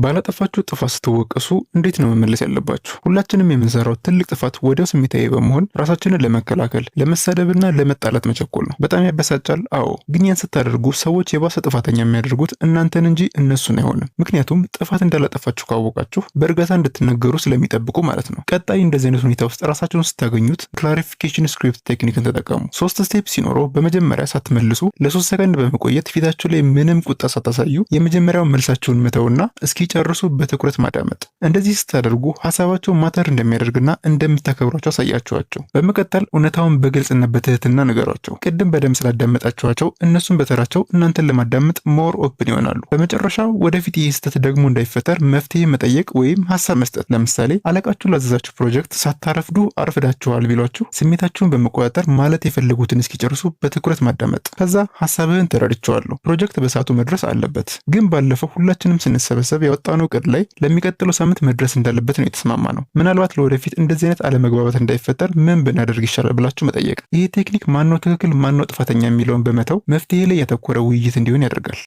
ባላጠፋችሁ ጥፋት ስትወቀሱ እንዴት ነው መመለስ ያለባችሁ? ሁላችንም የምንሰራው ትልቅ ጥፋት ወዲያው ስሜታዊ በመሆን ራሳችንን ለመከላከል፣ ለመሳደብና ለመጣላት መቸኮል ነው። በጣም ያበሳጫል። አዎ፣ ግን ያን ስታደርጉ ሰዎች የባሰ ጥፋተኛ የሚያደርጉት እናንተን እንጂ እነሱን አይሆንም። ምክንያቱም ጥፋት እንዳላጠፋችሁ ካወቃችሁ በእርጋታ እንድትናገሩ ስለሚጠብቁ ማለት ነው። ቀጣይ እንደዚህ አይነት ሁኔታ ውስጥ ራሳችሁን ስታገኙት clarification script technique ን ተጠቀሙ። ሶስት step ሲኖረው በመጀመሪያ ሳትመልሱ ለ3 ሰከንድ በመቆየት ፊታችሁ ላይ ምንም ቁጣ ሳታሳዩ የመጀመሪያውን መልሳችሁን መተውና እስኪጨርሱ በትኩረት ማዳመጥ። እንደዚህ ስታደርጉ ሀሳባቸው matter እንደሚያደርግና እንደምታከብሯቸው አሳያችኋቸው። በመቀጠል እውነታውን በግልጽና በትህትና ንገሯቸው። ቅድም በደንብ ስላዳመጣችኋቸው እነሱም በተራቸው እናንተን ለማዳመጥ more open ይሆናሉ። በመጨረሻ ወደፊት ይህ ስህተት ደግሞ እንዳይፈጠር መፍትሄ መጠየቅ ወይም ሀሳብ መስጠት። ለምሳሌ አለቃችሁ ላዘዛችሁ ፕሮጀክት ሳታረፍዱ አርፍዳችኋል ቢሏችሁ ስሜታችሁን በመቆጣጠር ማለት የፈለጉትን እስኪጨርሱ በትኩረት ማዳመጥ። ከዛ ሀሳብህን ተረድቼዋለሁ፣ ፕሮጀክት በሰዓቱ መድረስ አለበት፣ ግን ባለፈው ሁላችንም ስንሰበሰብ ያወጣነው እቅድ ላይ ለሚቀጥለው ሳምንት መድረስ እንዳለበት ነው የተስማማነው። ምናልባት ለወደፊት እንደዚህ አይነት አለመግባባት እንዳይፈጠር ምን ብናደርግ ይሻላል ብላችሁ መጠየቅ። ይህ ቴክኒክ ማነው ትክክል ማነው ጥፋተኛ የሚለውን በመተው መፍትሄ ላይ ያተኮረ ውይይት እንዲሆን ያደርጋል።